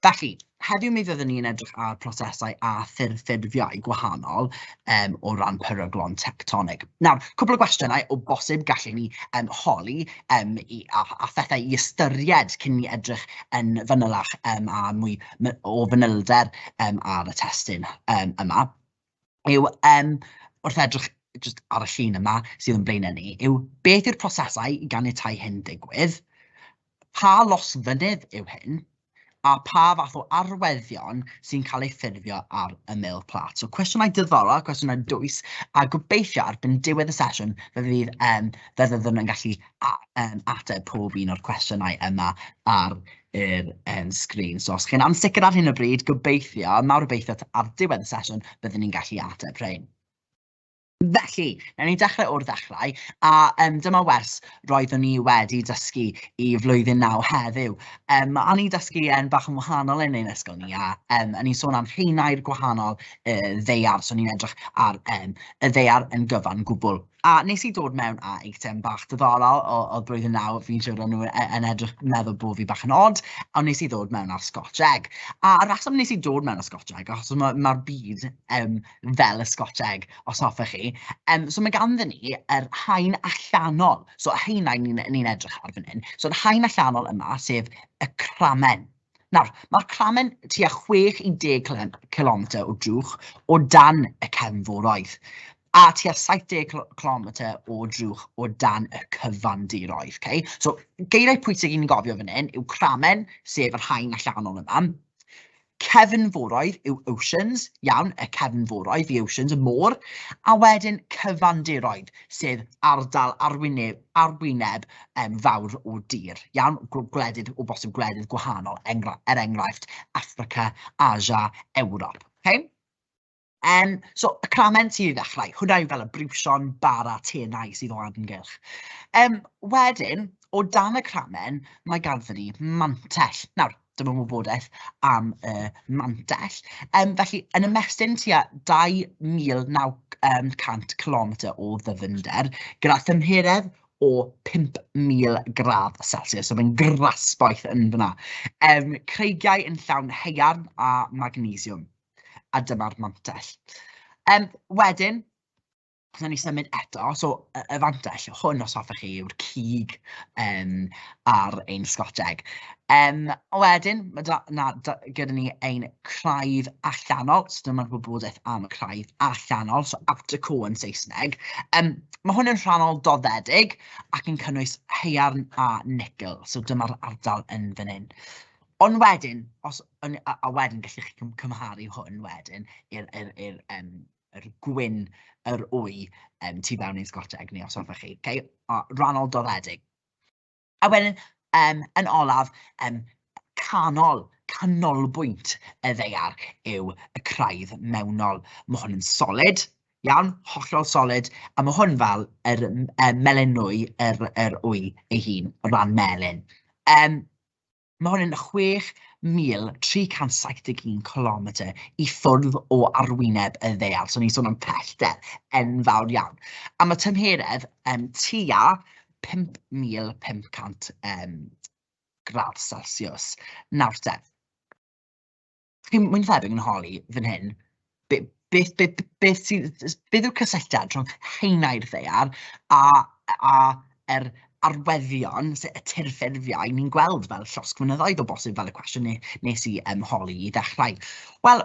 Felly, heddiw mi fyddwn ni'n edrych ar prosesau a thirffurfiau gwahanol o ran peryglon tectonig. Nawr, cwpl o gwestiynau o bosib gallen ni holi a phethau i ystyried cyn ni edrych yn fanylach a mwy o fanylder ar y testun yma yw, wrth edrych jyst ar y llun yma sydd yn blaenau ni, yw beth yw'r prosesau i ganiatáu hyn digwydd, pa losfynydd yw hyn, a pa fath o arweddion sy'n cael eu ffurfio ar ymyl plat. So cwestiynau diddorol, cwestiynau dwys, a gobeithio erbyn diwedd y sesiwn fe fydd, fe fyddwn yn gallu ateb pob un o'r cwestiynau yma ar yr sgrin. So os chi'n ansicr ar hyn o bryd, gobeithio, mawr obeithio ar diwedd y sesiwn byddwn ni'n gallu ateb rhein. Felly, wnawn ni dechrau o'r ddechrau, a dyma wers roeddwn ni wedi dysgu i flwyddyn 9 heddiw. O'n i'n dysgu yn bach yn wahanol yn ein ysgol ni, a o'n i'n sôn am haenau'r gwahanol ddaear, so o'n i'n edrych ar y ddaear yn gyfan gwbl. A nes i dod mewn â eitem bach diddorol o blwyddyn 9, fi'n siŵr o'n nhw yn edrych meddwl bod fi bach yn od, ond nes i ddod mewn â'r Scotch Egg. A rheswm nes i dod mewn â'r Scotch Egg, achos ma byd fel y Scotch Egg, os hoffech chi. So mae ganddyn ni yr haen allanol, so y haenau ni'n edrych ar fan hyn. So yr haen allanol yma, sef y cramen. Nawr, mae'r cramen tua 6 i 10 kilometr o drwch o dan y cefnforoedd, a tua 70 kilometr o drwch o dan y cyfandiroedd. Okay? So, geiriau pwysig i ni gofio fan hyn yw cramen, sef yr haen allanol yma. Cefnforoedd yw oceans, iawn, y cefnforoedd, the oceans, y môr, a wedyn cyfandiroedd, sef ardal arwyneb, arwyneb fawr o dir, iawn, gwledydd, o bosib gwledydd gwahanol, er enghraifft Affrica, Asia, Ewrop. Okay? So, y cramen sydd i ddechrau, hwnna yw fel y briwsion bara tenau sydd o amgylch. Wedyn, o dan y cramen, mae ganddyn ni mantell. Nawr, dyma wybodaeth am y mantell. Felly, yn ymestyn tua 2,900 kilometr o ddyfnder, gyda thymheredd o 5,000 gradd Celsius, so mae'n grasboeth yn fyna. Creigiau yn llawn haearn a magnesiwm. A dyma'r mantell. Wedyn, wnawn ni symud eto, so y fantell, hwn os hoffech chi yw'r cig ar ein Scotch Egg. Wedyn, mae da, na, da, gyda ni ein craidd allanol, so dyma'r wybodaeth am y craidd allanol, so outer core yn Saesneg. Mae hwn yn rhannol doddedig ac yn cynnwys haearn a nickel, so dyma'r ardal yn fan hyn. Ond wedyn, os, yn, a wedyn gallwch chi cymharu hwn wedyn i'r yr gwyn, yr wy tu fewn i'n Scotch Egg ni, os hoffech chi. Okay? A rannol doddedig. A wedyn, yn olaf, canol, canolbwynt y ddaear yw y craidd mewnol. Mae hwn yn solid, iawn, hollol solid, a mae hwn fel yr melyn nwy, yr wy ei hun, o ran melyn. Mae hwn yn 6,371 kilometr i ffwrdd o arwyneb y ddaear, so ni'n sôn am pellter enfawr iawn. A mae tymheredd tua 5,500 gradd Celsius. Nawr te, chi'n mwy na thebyg yn holi fan hyn, beth yw'r cysylltiad rhwng haenau'r ddaear a yr arweddion, sef y tirffurfiau ni'n gweld fel llosgfynyddoedd o bosib, fel y cwestiwn nes i holi i ddechrau? Wel,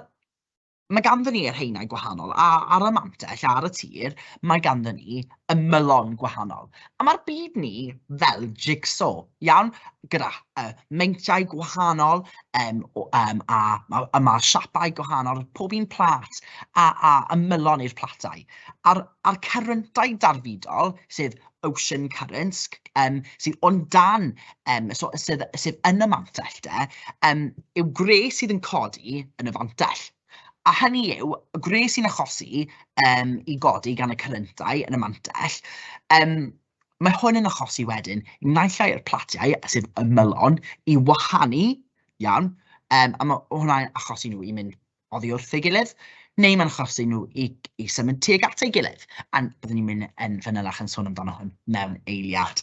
mae ganddyn ni yr haenau gwahanol, a ar y mantell, ar y tir, mae ganddyn ni ymylon gwahanol. A mae'r byd ni fel jigsaw, iawn, gyda meintiau gwahanol, a mae siapau gwahanol, pob un plat, a ymylon i'r platau. A'r ceryntau darfudol, sef ocean currents, sydd o'n dan, so, sydd yn y mantell de, yw gwres sydd yn codi yn y fantell. A hynny yw, y gwres sy'n achosi i godi gan y ceryntau yn y mantell, mae hwn yn achosi wedyn naill ai'r platiau, sef ymylon, i wahanu, iawn, a mae hwnna'n achosi nhw i mynd oddi wrth ei gilydd, neu mae'n achosi nhw i symud tuag at ei gilydd. A byddwn ni'n mynd yn fanylach yn sôn amdano hwn mewn eiliad.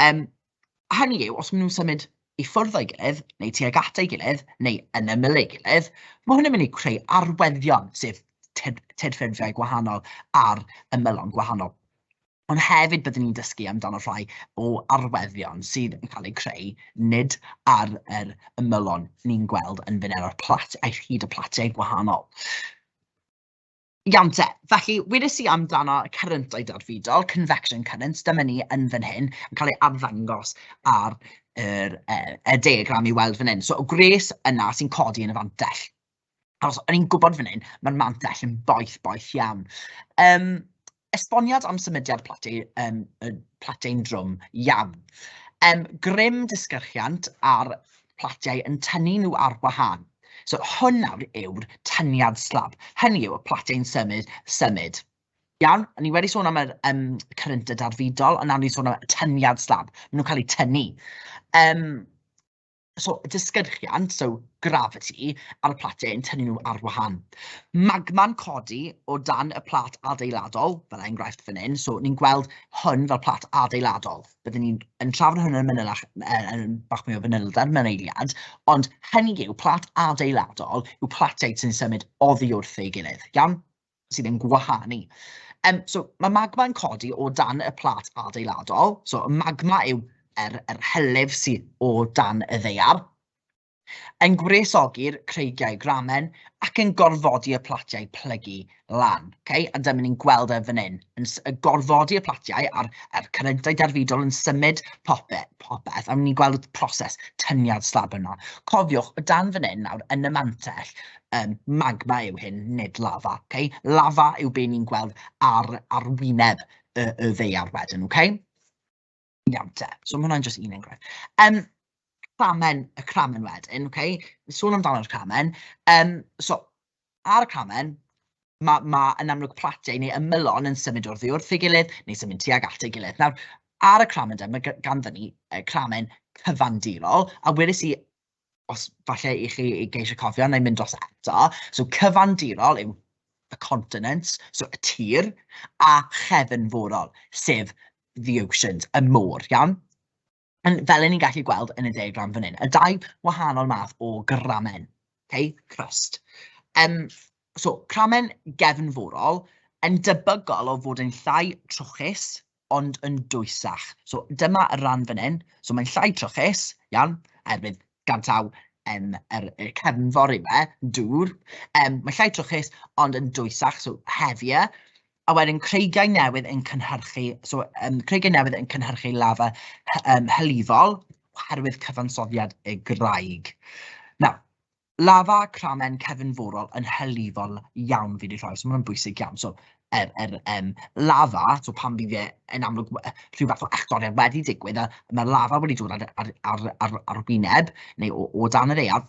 Hynny yw, os maen nhw'n symud i ffwrdd o'i gilydd, neu tuag at ei gilydd, neu yn ymyl ei gilydd, mae hwn yn mynd i creu arweddion, sef tirffurfiau gwahanol ar ymylon gwahanol. Ond hefyd byddwn ni'n dysgu amdano rhai o arweddion sydd yn cael eu creu nid ar yr ymylon ni'n gweld yn fan ar plat, ar hyd y platiau gwahanol. Iawn te, felly wedes i amdano ceryntau darfudol, convection currents, dyma ni yn fan hyn, yn cael ei arddangos ar yr, y diagram i weld fan hyn. So y gwres yna sy'n codi yn y fantell. Achos o'n i'n gwybod fan hyn, mae'r mantell yn boeth, boeth iawn. Esboniad am symudiad platiau, y platiau'n drwm iawn. Grym disgyrchiant ar platiau yn tynnu nhw ar wahân. So hwn nawr yw'r tyniad slab. Hynny yw, y platiau'n symud, symud. Iawn, o'n i wedi sôn am yr ceryntau darfudol, ond nawr ni'n sôn am y tyniad slab. Maen nhw'n cael eu tynnu. So disgyrchiant, so gravity, ar y platiau yn tynnu nhw ar wahân. Magma'n codi o dan y plat adeiladol, fel enghraifft fan hyn. So ni'n gweld hwn fel plat adeiladol. Byddwn ni'n yn trafod hwn yn manylach, yn bach mwy o fanylder mewn eiliad, ond hynny yw, plat adeiladol yw platiau sy'n symud oddi wrth ei gilydd, iawn? Sydd yn gwahanu. So mae magma'n codi o dan y plat adeiladol, so magma yw yr hylif sydd o dan y ddaear, yn gwresogi'r creigiau gramen ac yn gorfodi y platiau plygu lan. Okay? A dyma ni'n gweld e fan hyn, yn gorfodi y platiau a'r ceryntau darfudol yn symud popeth, a ni'n gweld y proses tyniad slab yna. Cofiwch, o dan fan hyn nawr, yn y mantell, magma yw hyn, nid lafa. Okay? Lafa yw be ni'n gweld ar arwyneb y ddaear wedyn, okay? Iawn te, so mae hwnna'n jyst un enghraifft. Cramen, y cramen wedyn, okay? Sôn amdano'r cramen. So, ar y cramen, ma yn amlwg platiau neu ymylon yn symud oddi wrth ei gilydd, neu symud tuag at ei gilydd. Nawr, ar y cramen de, mae ganddo ni cramen cyfandirol, a wedes i, os falle i chi i geisio cofio, na i mynd dros eto. So, cyfandirol yw y continent, so y tir, a chefnforol, sef the oceans, y môr, iawn? Yn, fel 'y ni'n gallu gweld yn y diagram fan hyn, y dau wahanol math o gramen, okay, crust. So, cramen gefnforol yn debygol o fod yn llai trwchus, ond yn dwysach. So, dyma y ran fan hyn. So, mae'n llai trwchus, iawn, oherwydd gan taw yr cefnfor yw e, dŵr. Mae'n llai trwchus, ond yn dwysach, so heavier. A wedyn creigiau newydd yn cynhyrchu, so creigiau newydd yn cynhyrchu lafa hylifol oherwydd cyfansoddiad y graig. Nawr, lafa cramen cefnforol yn hylifol iawn fi wedi rhoi, so ma' hwnna'n bwysig iawn. So, lafa, so pan fydd e yn amlwg rhyw fath o echdoriad wedi digwydd, a mae'r lafa wedi dod ar wyneb, neu o dan y ddaear,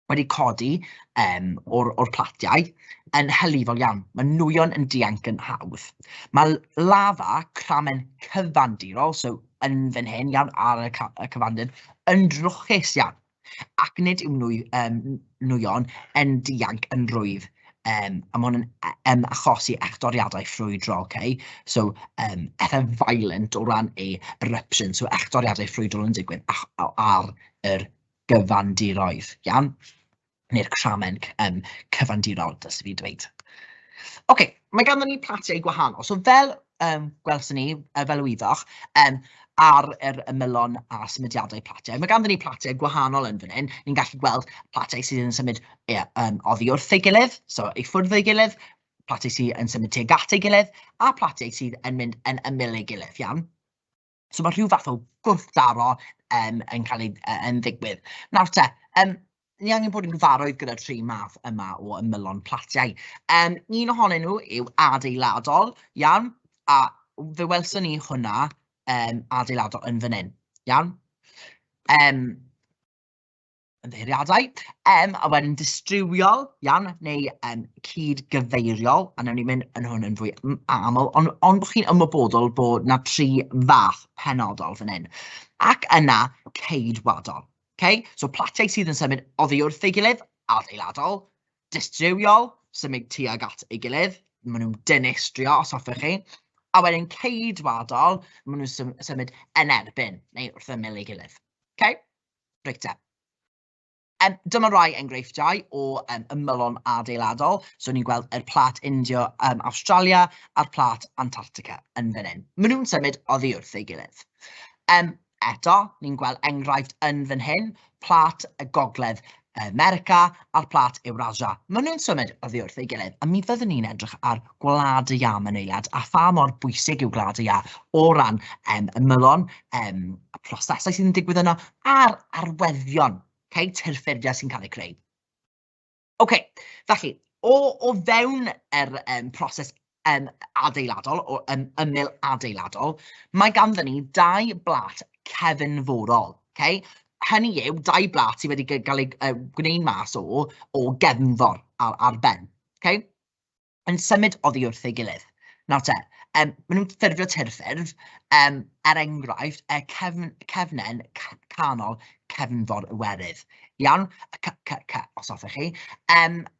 wedi codi o'r platiau yn hylifol iawn. Mae nwyon yn dianc yn hawdd. Mae lafa cramen cyfandirol, so yn fan hyn iawn ar y cyfandir, yn drwchus iawn. Ac nid yw nwyon yn dianc yn rwydd. A ma' hwn yn achosi echdoriadau ffrwydrol, okay? So, eitha violent o ran ei eruption, so echdoriadau ffrwydrol yn digwydd ar yr gyfandiroedd, iawn? Neu'r cramen cyfandirol, dylse fi dweud. Oce, mae ganddo ni platiau gwahanol. So fel gwelson ni, fel y wyddoch, ar yr ymylon a symudiadau platiau, mae ganddo ni platiau gwahanol yn fan hyn. Ni'n gallu gweld platiau sydd yn symud, ie, oddi wrth ei gilydd, so i ffwrdd o'i gilydd, platiau sydd yn symud tuag at ei gilydd, a platiau sydd yn mynd yn ymyl ei gilydd, iawn? So mae rhyw fath o gwrthdaro yn cael ei, yn ddigwydd. Nawr te, ni angen bod yn gyfarwydd gyda'r tri math yma o ymylon platiau. Un ohonyn nhw yw adeiladol, iawn, a fe welson ni hwnna adeiladol yn fan hyn, iawn. Ymddiheuriadau, a wedyn distriwiol, iawn, neu cydgyfeiriol, a wnawn ni mynd yn hwn yn fwy aml, ond bod chi'n ymwybodol bod 'na tri fath penodol fan hyn. Ac yna ceidwadol, okay? So platiau sydd yn symud oddi wrth ei gilydd, adeiladol, distriwiol, symud tuag at ei gilydd, maen nhw'n dinistrio os hoffech chi, a wedyn ceidwadol, maen nhw'n symud yn erbyn, neu wrth ymyl ei gilydd, okay? Reit te. Dyma rai enghreifftiau o ymylon adeiladol. So ni'n gweld yr plât India, Awstralia a'r plât Antarctica yn fan hyn. Maen nhw'n symud oddi wrth ei gilydd. Eto, ni'n gweld enghraifft yn fan hyn, plât y Gogledd America a'r plât Eurasia. Maen nhw'n symud oddi wrth ei gilydd, a mi fyddwn ni'n edrych ar Gwlad y Iâ mewn eiliad, a pha mor bwysig yw Gwlad y Iâ o ran ymylon, y prosesau sydd yn digwydd yno, a'r arweddion, okay, tirffurfiau sy'n cael eu creu. OK, felly, o fewn yr proses adeiladol, o ymyl adeiladol, mae ganddyn ni dau blat cefnforol. Okay? Hynny yw, dau blat sydd wedi cael eu gwneud mas o gefnfor ar ben. Okay? Yn symud oddi wrth ei gilydd. Nawr te, maen nhw'n ffurfio tirffurf, er enghraifft, y cefnen canol cefnfor Iwerydd. Iawn, y C, C, C, os hoffech chi.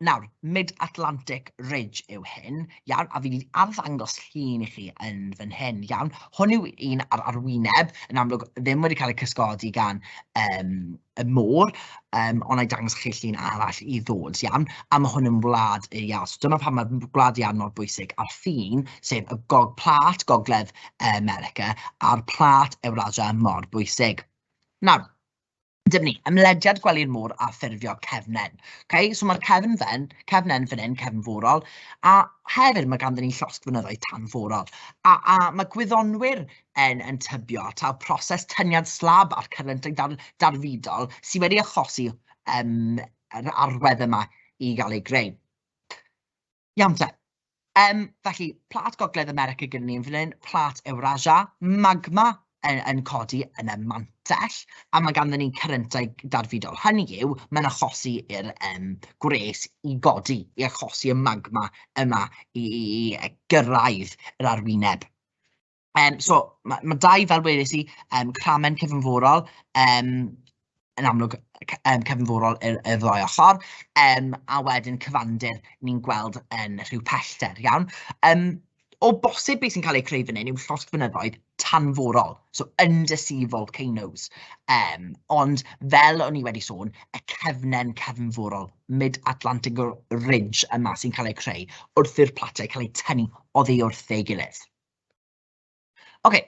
Nawr, Mid-Atlantic Ridge yw hyn, iawn, a fi wedi arddangos llun i chi yn fan hyn, iawn. Hwn yw un ar arwyneb, yn amlwg ddim wedi cael ei cysgodi gan y môr, ond na i dangos chi llun arall i ddod, iawn, a mae hwn yn wlad y iâ. So dyma pam mae gwlad iâ mor bwysig a'r ffin, sef y plât Gogledd America a'r plât Ewrasia mor bwysig. Nawr, dyma ni, ymlediad gwely'r môr a ffurfio cefnen. Okay? So mae'r cefnen fan hyn, cefnforol, a hefyd mae ganddyn ni llosgfynyddoedd tanforol. A mae gwyddonwyr yn tybio taw proses tyniad slab a'r cerryntau darfudol sydd wedi achosi yr arwedd yma i gael ei greu. Iawn te. Felly, plât Gogledd America gyda ni yn fan hyn, plât Ewrasia, magma yn codi yn y mantell, a mae ganddyn ni ceryntau darfudol. Hynny yw, mae'n achosi i'r gwres i godi, i achosi y magma yma i gyrraedd yr arwyneb. So, ma dau, fel wedes i, cramen cefnforol, yn amlwg cefnforol y ddau ochr, a wedyn cyfandir ni'n gweld yn rhyw pellter, iawn. O bosib beth sy'n cael ei creu fan hyn yw llosgfynyddoedd tanforol, so undersea volcanoes. Ond fel o'n i wedi sôn, y cefnen cefnforol, Mid-Atlantic Ridge yma sy'n cael ei creu wrth i'r platiau cael eu tynnu oddi wrth ei gilydd. Ocê,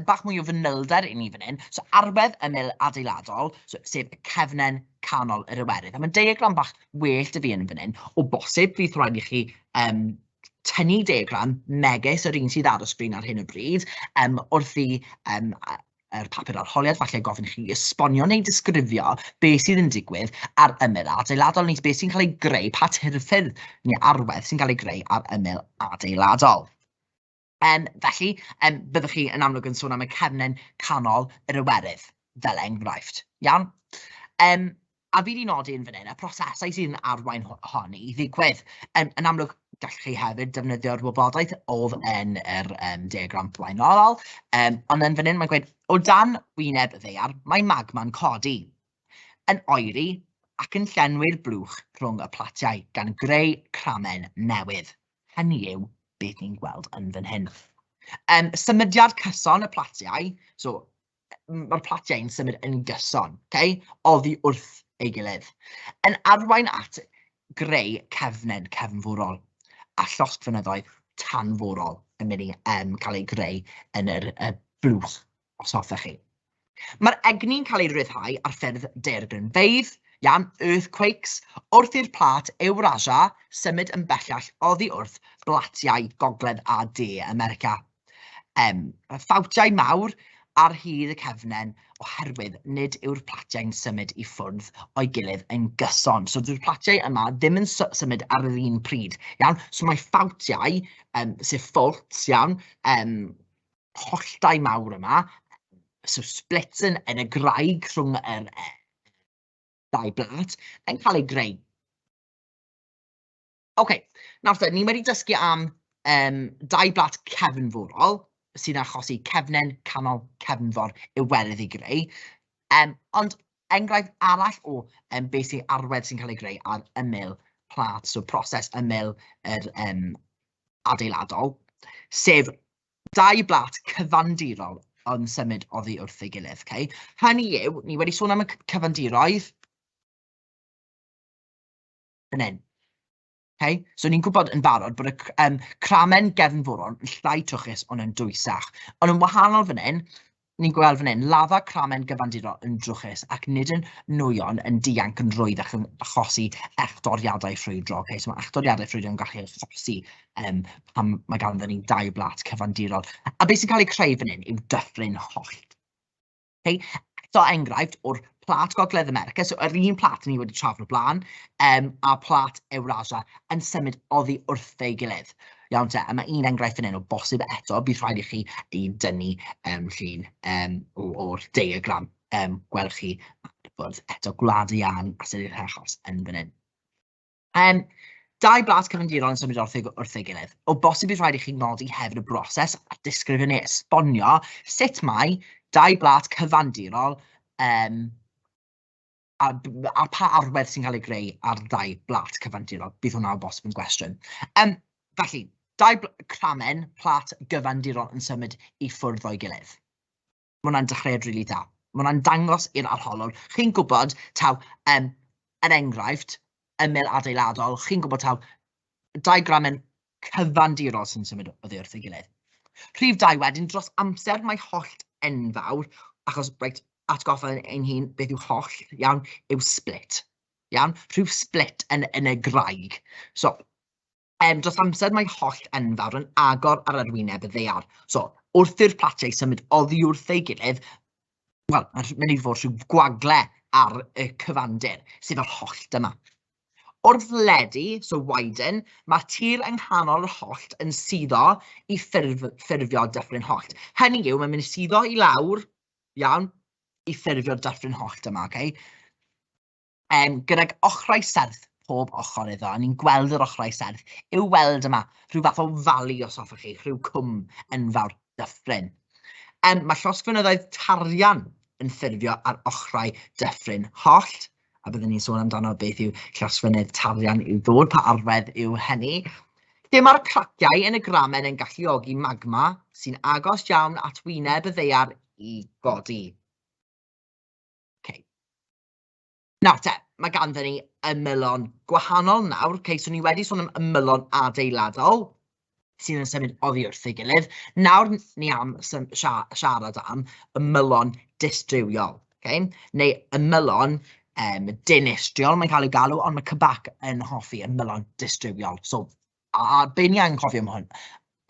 bach mwy o fanylder i ni fan hyn. So arwedd ymyl adeiladol, so, sef y cefnen canol yr Iwerydd. A mae diagram bach well 'da fi yn fan hyn. O bosib, fydd rhaid i chi tynnu diagram megis yr un sydd ar y sgrin ar hyn o bryd, wrth i yr papur arholiad falle gofyn i chi esbonio neu disgrifio beth sydd yn digwydd ar ymyl adeiladol, neu beth sy'n cael ei greu, pa tirffurf neu arwedd sy'n cael ei greu ar ymyl adeiladol. Felly, byddwch chi yn amlwg yn sôn am y cefnen canol yr Iwerydd, fel enghraifft, iawn? A fi 'di nodi yn fan hyn y prosesau sydd yn arwain hon i ddigwydd. Yn amlwg, gallwch chi hefyd defnyddio'r wybodaeth oedd yn yr diagram blaenorol, ond yn fan hyn mae'n gweud, o dan wyneb y ddaear, mae magma'n codi, yn oeri ac yn llenwi'r blwch rhwng y platiau, gan greu cramen newydd. Hynny yw beth ni'n gweld yn fan hyn. Symudiad cyson y platiau, so mae'r platiau'n symud yn gyson, okay? Oddi wrth ei gilydd, yn arwain at greu cefnen cefnforol a llosgfynyddoedd tanforol yn mynd i cael ei greu yn yr blwch, os hoffech chi. Mae'r egni'n cael ei ryddhau ar ffyrdd daeargrynfeydd, iawn, earthquakes, wrth i'r plât Eurasia symud yn bellach oddi wrth blatiau Gogledd a De America. Ffawtiau mawr ar hyd y cefnen oherwydd nid yw'r platiau'n symud i ffwrdd o'i gilydd yn gyson. So dyw'r platiau yma ddim yn symud ar yr un pryd, iawn? So mae ffawtiau, sef faults, iawn, holltau mawr yma, so splits yn y graig rhwng yr ddau blat, yn cael ei greu. OK, nawr te, ni wedi dysgu am dau blat cefnforol sy'n achosi cefnen canol cefnfor Iwerydd i greu. Ond enghraifft arall o beth sy'n arwedd sy'n cael ei greu ar ymyl plat, so proses ymyl yr adeiladol, sef dau blat cyfandirol yn symud oddi wrth ei gilydd. Okay? Hynny yw, ni wedi sôn am y cyfandiroedd fan hyn. Okay? So ni'n gwybod yn barod bod y cramen gefnforol yn llai trwchus ond yn dwysach. Ond yn wahanol fan hyn, ni'n gweld fan hyn, lafa cramen gyfandirol yn drwchus ac nid yn nwyon yn dianc yn rwydd ac yn achosi echdoriadau ffrwydro. Okay? So mae echdoriadau ffrwydro yn gallu achosi pan mae ganddyn ni dau blat cyfandirol. A beth sy'n cael ei creu fan hyn yw dyffryn hollt. Okay? Eto enghraifft o'r plat Gogledd America, so yr un plat ni wedi trafod o blaen, a plat Eurasia yn symud oddi wrth ei gilydd. Iawn te, a mae un enghraifft fan hyn o bosib eto, bydd rhaid i chi ei dynnu llun o'r diagram. Gwelwch chi ar y bwrdd eto Gwlad y Iân a sydd i'r achos yn fan hyn. Dau blas cyfandirol yn symud wrth ei gilydd. O bosib bydd rhaid i chi nodi hefyd y broses a disgrifio neu esbonio sut mae dau blat cyfandirol a pa arwedd sy'n cael ei greu ar ddau blat cyfandirol. Bydd hwnna o bosib yn gwestiwn. Felly, dau cramen plat gyfandirol yn symud i ffwrdd o'i gilydd. Mae hwnna'n dechreuad rili dda. Mae hwnna'n dangos i'r arholwr. Chi'n gwybod taw, er enghraifft, ymyl adeiladol, chi'n gwybod taw dau gramen cyfandirol sy'n symud oddi wrth ei gilydd. Rhif 2 wedyn, dros amser mae hollt enfawr, achos, reit, atgoffa ein hun beth yw hollt, iawn, yw split, iawn, rhyw split yn y graig. So, dros amser mae hollt enfawr yn agor ar arwyneb y ddaear. So, wrth i'r platiau symud oddi wrth ei gilydd, wel, mae'n mynd i fod rhyw gwagle ar y cyfandir, sef yr hollt yma. Wrth ledu, so widen, mae tir yng nghanol yr hollt yn suddo i ffurfio dyffryn hollt. Hynny yw, mae'n mynd i suddo i lawr, iawn, i ffurfio'r dyffryn hollt yma, okay? Gydag ochrau serth pob ochr iddo, a ni'n gweld yr ochrau serth i'w weld yma, rhyw fath o fali os hoffech chi, rhyw cwm enfawr dyffryn. Mae llosgfynyddoedd tarian yn ffurfio ar ochrau dyffryn hollt, a byddwn ni'n sôn amdano beth yw llosgfynydd tarian i'w ddod, pa arwedd yw hynny. Lle mae'r craciau yn y gramen yn galluogi magma sy'n agos iawn at wyneb y ddaear i godi. Okay. Nawr te, mae ganddo ni ymylon gwahanol nawr. Okay, so ni wedi sôn am ymylon adeiladol sydd yn symud oddi wrth ei gilydd. Nawr ni am siarad am ymylon distrywiol, okay? Neu ymylon dinistriol, mae'n cael ei galw, ond mae CBAC yn hoffi ymylon distrywiol. So, a be ni angen cofio am hwn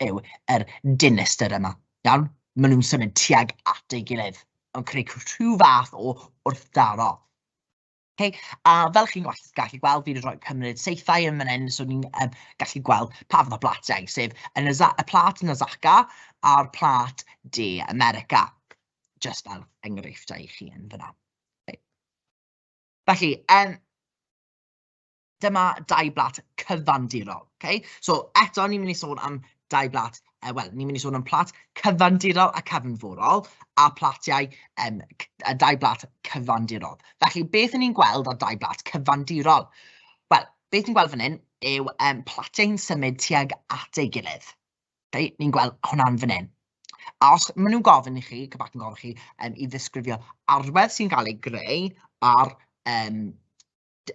yw yr dinistr yma, iawn? Maen nhw'n symud tuag at ei gilydd, yn creu rhyw fath o wrthdaro. Okay? A fel chi'n gallu gweld, fi wedi rhoi cymryd saethau yn fan hyn, so ni'n gallu gweld pa fath o blatiau, sef y plat Nazca a'r plat De America, just fel enghreifftiau i chi yn fan'na. Okay. Felly, dyma dau blat cyfandirol. Okay? So eto, ni'n mynd i sôn am dau blat, wel, ni'n mynd i sôn am plat cyfandirol a cefnforol, a platiau, dau blat cyfandirol. Felly, beth ni'n gweld ar dau blat cyfandirol? Wel, beth ni'n gweld fan hyn yw platiau'n symud tuag at ei gilydd. Okay? Ni'n gweld hwnna'n fan hyn. A os maen nhw'n gofyn i chi, CBAC yn gofyn i chi, i ddisgrifio arwedd sy'n cael ei greu ar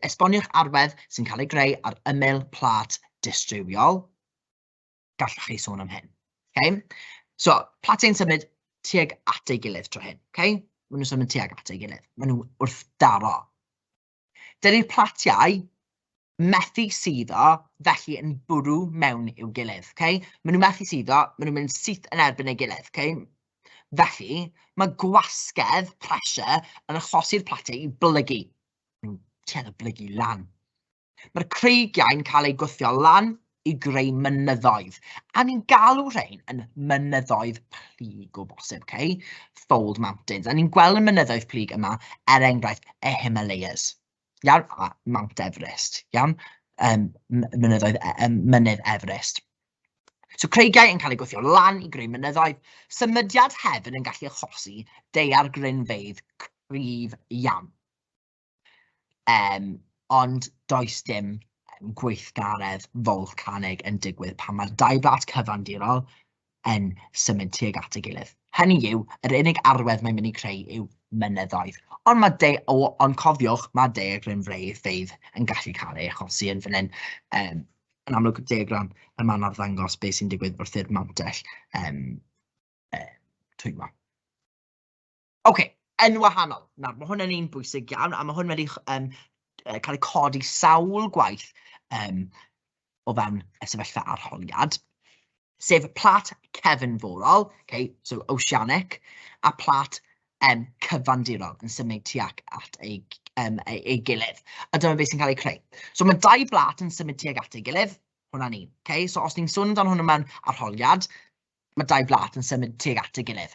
esboniwch arwedd sy'n cael ei greu ar ymyl plat distrywiol, gallwch chi sôn am hyn. Okay? So, platiau'n symud tuag at ei gilydd tro hyn. Okay? Maen nhw'n symud tuag at ei gilydd. Maen nhw wrthdaro. Dydy'r platiau methu suddo, felly yn bwrw mewn i'w gilydd. Okay? Maen nhw methu suddo, maen nhw'n mynd syth yn erbyn ei gilydd. Okay? Felly, mae gwasgedd, pressure, yn achosi'r platiau i blygu. Nhw'n tueddu blygu lan. Mae'r creigiau'n cael eu gwthio lan i greu mynyddoedd. A ni'n galw rhain yn mynyddoedd plyg o bosib, okay? Fold mountains. A ni'n gweld y mynyddoedd plyg yma, er enghraifft, y Himalayas. Iawn? A Mount Everest. Iawn? Mynyddoedd, mynydd Everest. So creigiau yn cael eu gwthio lan i greu mynyddoedd. Symudiad hefyd yn gallu achosi daeargrynfeydd cryf iawn. Ond does dim gweithgaredd folcanig yn digwydd pan mae'r dau blat cyfandirol yn symud tuag at ei gilydd. Hynny yw, yr unig arwedd mae'n mynd i creu yw mynyddoedd. Ond mae de o, ond cofiwch, mae daeargrynfeydd yn gallu cael ei achosi yn fan hyn. Yn amlwg, diagram yma'n arddangos beth sy'n digwydd wrth i'r mantell twymo. Ocê, yn wahanol. Nawr, mae hwn yn un bwysig iawn, a mae hwn wedi cael ei codi sawl gwaith o fewn y sefyllfa arholiad, sef plât cefnforol, okay, so oceanic, a plât cyfandirol yn symud tuag at ei gilydd. A dyma beth sy'n cael ei creu. So mae dau blât yn symud tuag at ei gilydd, hwnna'n un. Okay? So os ni'n sôn amdano hwn mewn arholiad, mae dau blât yn symud tuag at ei gilydd.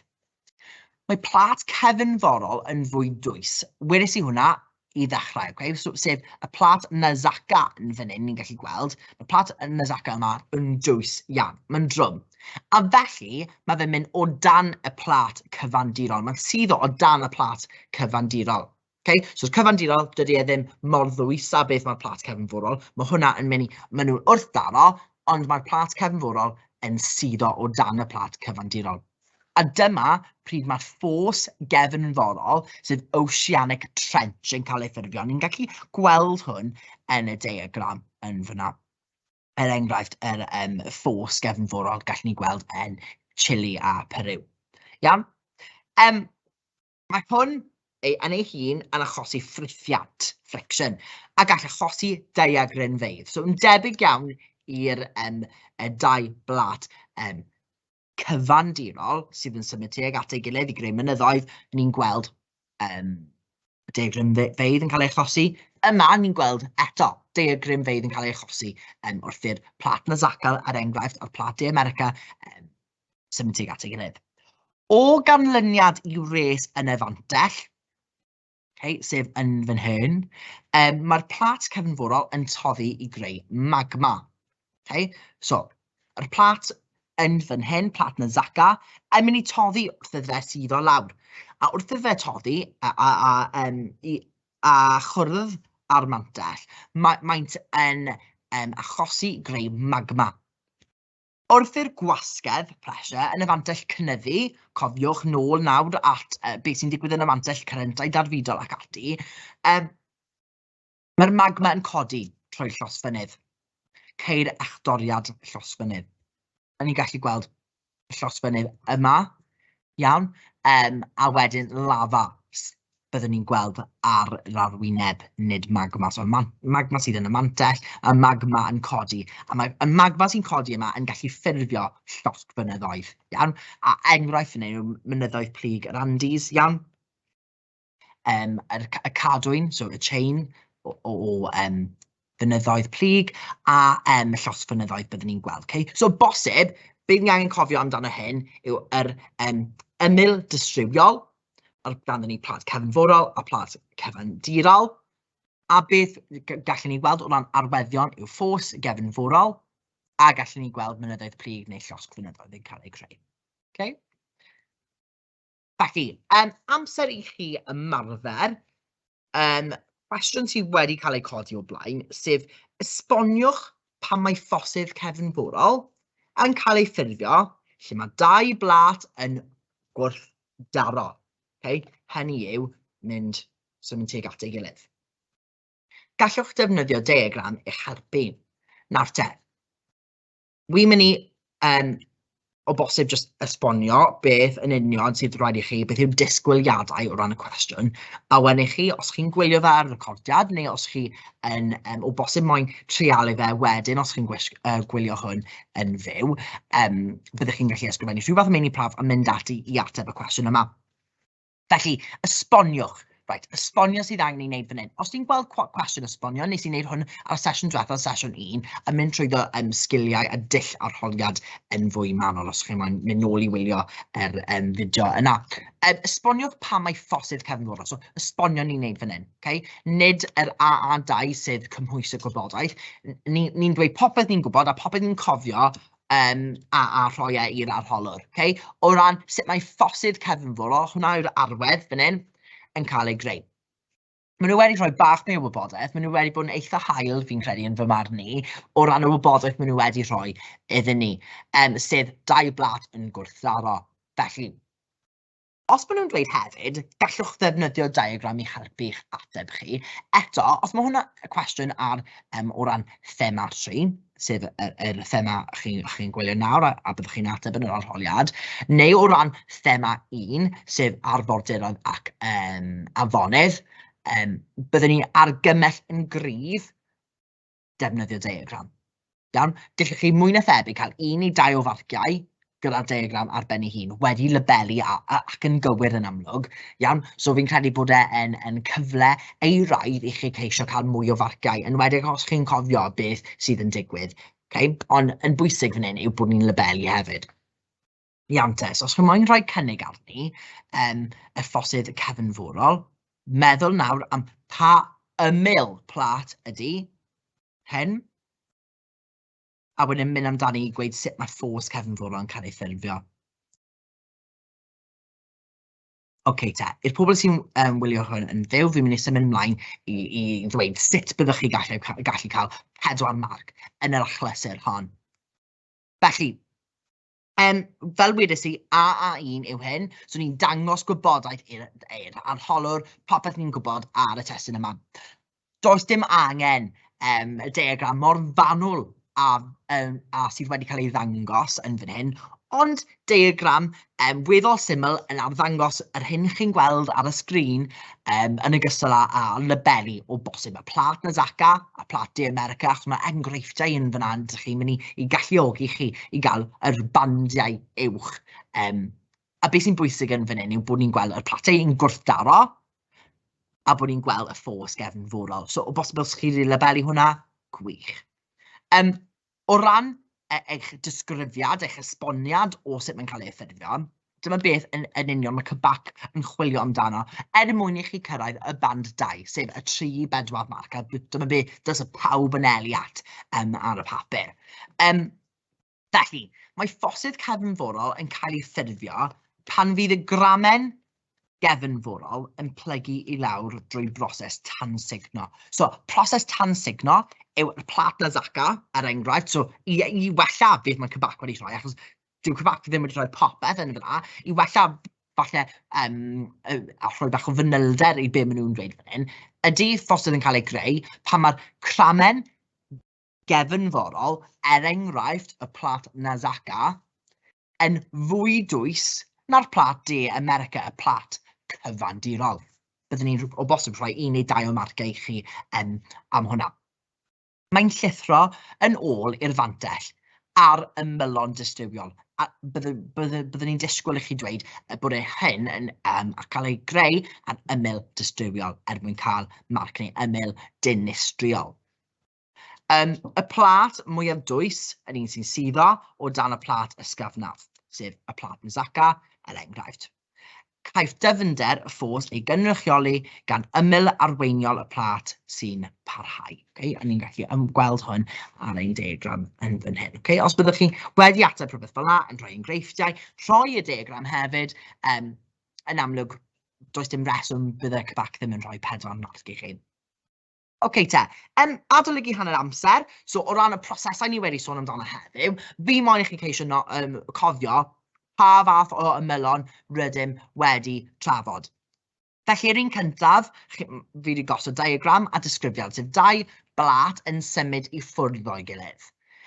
Mae plât cefnforol yn fwy dwys. Wedes i hwnna i ddechrau, okay? So, sef y plât Nazca yn fan hyn, ni'n gallu gweld. Mae plât Nazca yma yn dwys iawn, mae'n drwm. A felly, mae fe'n mynd o dan y plât cyfandirol. Mae'n suddo o dan y plât cyfandirol. Okay? So'r cyfandirol, dydy e ddim mor ddwys â beth mae'r plât cefnforol. Mae hwnna yn mynd i... Maen nhw'n wrthdaro, ond mae'r plât cefnforol yn suddo o dan y plât cyfandirol. A dyma pryd mae'r ffos gefnforol, sef Oceanic Trench, yn cael ei ffurfio. Ni'n gallu gweld hwn yn y diagram yn fan'na. Er enghraifft, yr ffos gefnforol gallwn ni gweld yn Chile a Peru. Iawn? Mae hwn yn ei hun yn achosi ffrithiant, friction, a gall achosi daeargrynfeydd. So, yn debyg iawn i'r y dau blât cyfandirol sydd yn symud tuag at ei gilydd i greu mynyddoedd, ni'n gweld daeargrynfeydd yn cael ei achosi. Yma, ni'n gweld eto daeargrynfeydd yn cael ei achosi wrth i'r plât Nazca, er enghraifft, a'r plât De America symud tuag at ei gilydd. O ganlyniad i wres yn y fantell, okay, sef yn fan hyn, mae'r plât cefnforol yn toddi i greu magma. Okay? So, yr plât yn fan hyn, plât Nazca, yn mynd i toddi wrth iddo fe suddo lawr. A wrth iddo fe toddi a chwrdd â'r mantell, maent yn achosi greu magma. Wrth i'r gwasgedd, pressure, yn y fantell cynyddu, cofiwch nôl nawr at beth sy'n digwydd yn y fantell, cyrentau darfudol ac ati, mae'r magma yn codi trwy llosgfynydd. Ceir echdoriad llosgfynydd. A ni'n gallu gweld llosgfynydd yma, iawn, a wedyn lafa byddwn ni'n gweld ar yr arwyneb, nid magma. So magma sydd yn y mantell, a magma yn codi. A mae y magma sy'n codi yma yn gallu ffurfio llosgfynyddoedd, iawn? A enghraifft fan hyn yw mynyddoedd plyg yr Andes, iawn? Y cadwyn, so y chain o fynyddoedd plyg a llosgfynyddoedd byddwn ni'n gweld. Okay? So bosib, beth ni angen cofio amdano hyn yw yr ymyl distrywiol, ar ganddyn ni plât cefnforol a plât cyfandirol. A beth gallwn ni weld o ran arweddion yw ffos gefnforol, a gallwn ni gweld mynyddoedd plyg neu llosgfynyddoedd yn cael eu creu. Okay? Felly, amser i chi ymarfer. Cwestiwn sydd wedi cael ei codi o blaen, sef esboniwch pam mae ffosydd cefnforol yn cael ei ffurfio lle mae dau blât yn gwrthdaro. Okay? Hynny yw mynd symud tuag at ei gilydd. Gallwch defnyddio diagram i'ch helpu. Nawr te, wi'n mynd i, o bosib, jyst esbonio beth yn union sydd rhaid i chi, beth yw'r disgwyliadau o ran y cwestiwn, a wedyn i chi, os chi'n gwylio fe ar recordiad, neu os chi yn, o bosib moyn treialu fe wedyn, os chi'n gwylio hwn yn fyw, byddwch chi'n gallu ysgrifennu rhyw fath o meini prawf a mynd ati i ateb y cwestiwn yma. Felly, esboniwch. Reit, esbonio sydd angen ei wneud fan hyn. Os ti'n gweld cwestiwn esbonio, nes i wneud hwn ar sesiwn diwethaf, sesiwn 1, a mynd trwyddo sgiliau a dull arholiad yn fwy manwl, os chi'n moyn mynd nôl i wylio yr fideo yna. Esboniwch pam mae ffosydd cefnforol. So, esbonio ni'n wneud fan hyn. Okay? Nid yr AA2 sef cymhwyso gwybodaeth. Ni'n dweud popeth ni'n gwybod a popeth ni'n cofio a rhoi e i'r arholwr. Okay? O ran sut mae ffosydd cefnforol, hwnna yw'r arwedd fan hyn, yn cael ei greu. Maen nhw wedi rhoi bach mwy o wybodaeth, maen nhw wedi bod yn eitha hael, fi'n credu, yn fy marn i, o ran y wybodaeth maen nhw wedi rhoi iddyn ni, sef dau blât yn gwrthdaro. Felly, Os maen nhw'n dweud hefyd, gallwch ddefnyddio diagram i helpu'ch ateb chi. Eto, os mae hwnna y cwestiwn ar, o ran thema 3, sef yr thema chi'n chi gwylio nawr a byddwch chi'n ateb yn yr arholiad, neu o ran thema 1, sef arfordiroedd ac afonydd, byddwn ni'n argymell yn gryf defnyddio diagram. Iawn? Gallwch chi mwy na thebyg cael 1 neu 2 o farciau gyda'r diagram ar ben ei hun, wedi labelu ac yn gywir yn amlwg. Iawn? So fi'n credu bod e yn cyfle euraidd i chi ceisio cael mwy o farciau, yn enwedig os chi'n cofio beth sydd yn digwydd. Okay? Ond yn bwysig fan hyn yw bod ni'n labelu hefyd. Iawn te, so os chi'n moyn rhoi cynnig arni, y ffosydd cefnforol, meddwl nawr am pa ymyl plât ydy hyn, a wedyn mynd amdani i gweud sut mae ffos cefnforol yn cael ei ffurfio. Ocê te, i'r pobl sy'n wylio hwn yn fyw, fi'n mynd i symud ymlaen i ddweud sut byddwch chi gallu cael 4 marc yn yr achlysur hon. Felly, fel wedes i, AA1 yw hyn, so ni'n dangos gwybodaeth i'r arholwr, popeth ni'n gwybod ar y testun yma. Does dim angen y diagram mor fanwl a sydd wedi cael ei ddangos yn fan hyn, ond diagram weddol syml yn arddangos yr hyn chi'n gweld ar y sgrin, yn ogystal â labelu o bosib y plât Nazca a plât De America, achos mae enghreifftiau yn fan'na yn dych chi'n mynd i galluogi chi i gael yr bandiau uwch. A beth sy'n bwysig yn fan hyn yw bod ni'n gweld y platiau yn gwrthdaro a bod ni'n gweld y ffos gefnforol. So o bosib os chi wedi labelu hwnna, gwych. O ran eich disgrifiad, eich esboniad o sut mae'n cael ei ffurfio, dyma beth yn union mae CBAC yn chwilio amdano er mwyn i chi cyrraedd y band 2, sef y 3 i 4 marc, a dyma beth dylse pawb anelu at ar y papur. Felly, mae ffosydd cefnforol yn cael ei ffurfio pan fydd y gramen gefnforol yn plygu i lawr drwy broses tansugno. So, proses tansugno yw'r plât Nazca, er enghraifft, so i wella beth mae CBAC wedi rhoi, achos dyw CBAC ddim wedi rhoi popeth yn fan'na, i wella falle a rhoi bach o fanylder i be maen nhw'n dweud fan hyn, ydy ffosydd yn cael ei greu pan mae'r cramen gefnforol, er enghraifft y plât Nazca, yn fwy dwys na'r plât De America, y plât cyfandirol. Byddwn ni'n o bosib rhoi 1 neu 2 o marciau i chi am hwnna. Mae'n llithro yn ôl i'r fantell ar ymylon distywiol. A byddwn ni'n disgwyl i chi dweud bod e hyn yn cael ei greu ar ymyl distywiol er mwyn cael marc neu ymyl dinistriol. Y plât mwyaf dwys yn un sy'n suddo o dan y plât ysgafnaf, sef y plât Nazca, er enghraifft. Caiff dyfnder y ffos ei gynrychioli gan ymyl arweiniol y plât sy'n parhau. Okay? A ni'n gallu gweld hwn ar ein diagram yn fan hyn. Okay? Os byddwch chi wedi ateb rhywbeth fel 'na, yn rhoi enghreifftiau, rhoi y diagram hefyd, yn amlwg, does dim reswm bydde CBAC ddim yn rhoi 4 marc i chi. Ocê te, adolygu hanner amser, so o ran y prosesau ni wedi sôn amdano heddiw, fi moyn i chi ceisio no, cofio pa fath o ymylon rydym wedi trafod. Felly yr un cyntaf, fi wedi gosod diagram a disgrifiad, sef dau blât yn symud i ffwrdd o'i gilydd.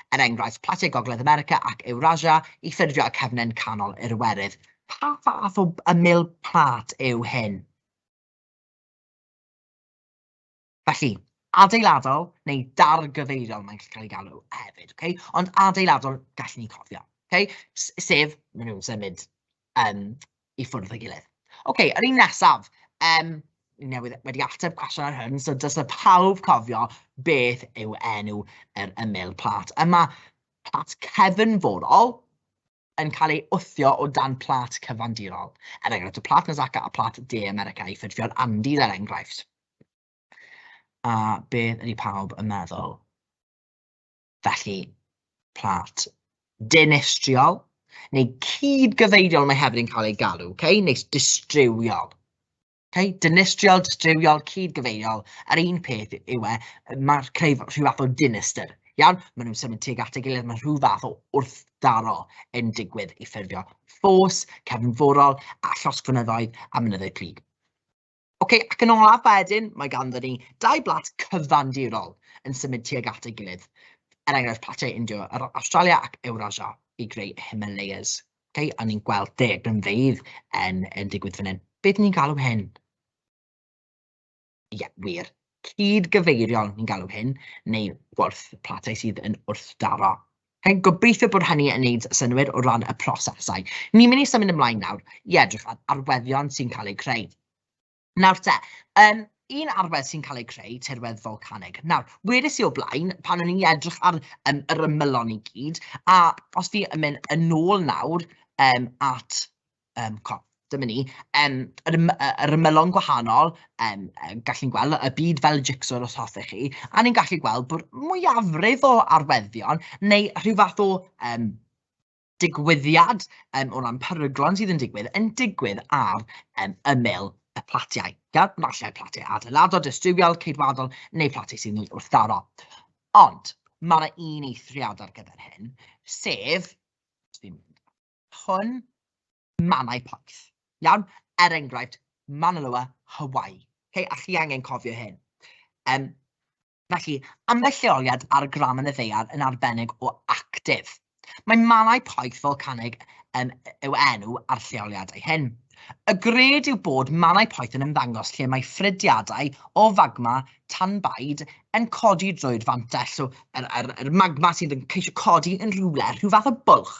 Er enghraifft, platiau Gogledd America ac Eurasia i ffurfio y cefnen canol yr Iwerydd. Pa fath o ymyl plât yw hyn? Felly, adeiladol neu dargyfeiriol mae'n gallu cael ei galw hefyd, okay? Ond adeiladol gallwn ni cofio, okay? Sef, maen nhw'n symud i ffwrdd o'i gilydd. Okay, yr un nesaf, ni newydd wedi ateb cwestiwn ar hwn, so dylse pawb cofio beth yw enw yr ymyl plât. Yma, plât cefnforol yn cael ei wthio o dan plât cyfandirol. Er enghraifft, y plât Nazca a plât De America i ffurfio'r Andes, er enghraifft. A beth ydy pawb yn meddwl? Felly, plât dinistriol, neu cydgyfeiriol mae hefyd yn cael ei galw, okay? Neu distrywiol. Okay? Dinistriol, distrywiol, cydgyfeiriol, yr un peth yw e, mae'r creu rhyw fath o dinistr. Iawn, maen nhw'n symud tuag at ei gilydd, mae rhyw fath o wrthdaro yn digwydd i ffurfio ffos cefnforol a llosgfynyddoedd a mynyddoedd plyg. Oce, ac yn olaf wedyn, mae ganddo ni dau blat cyfandirol yn symud tuag at ei gilydd. Er enghraifft, platiau India, Awstralia ac Eurasia i greu Himalayas. Okay, a ni'n gweld daeargrynfeydd yn digwydd fan hyn. Beth ni'n galw hyn? Ie, wir. Cyd-gyfeiriol ni'n galw hyn, neu wrth platau sydd yn wrthdaro. Okay, gobeithio bod hynny yn neud synnwyr o ran y prosesau. Ni'n mynd i symud ymlaen nawr i edrych ar arweddion sy'n cael eu creu. Nawr te, un arwedd sy'n cael ei creu, tirwedd folcanig. Nawr, wedes i o blaen, pan o'n i'n edrych ar yr ymylon i gyd, a os fi yn mynd yn ôl nawr at dyma ni, yr ymylon gwahanol, gallu'n gweld y byd fel jigsaw os hoffech chi, a ni'n gallu gweld bod mwyafrif o arweddion neu rhyw fath o digwyddiad o ran peryglon sydd yn digwydd, yn digwydd ar ymyl y platiau. Iawn? Falle platiau adeiladol, distywiol, ceidwadol neu platiau sydd yn wrthdaro. Ond mae yna un eithriad ar gyfer hyn, sef, os fi'n mynd hwn, mannau poeth. Iawn? Er enghraifft, Mauna Loa, Hawaii. Okay? A chi angen cofio hyn. Felly, ambell lleoliad ar gramen y ddaear yn arbennig o actif. Mae mannau poeth folcanig yw enw ar lleoliadau hyn. Y gred yw bod mannau poeth yn ymddangos lle mae ffrydiadau o fagma tanbaid yn codi drwy'r fantell. So, yr magma sydd yn ceisio codi yn rhywle, rhyw fath o bwlch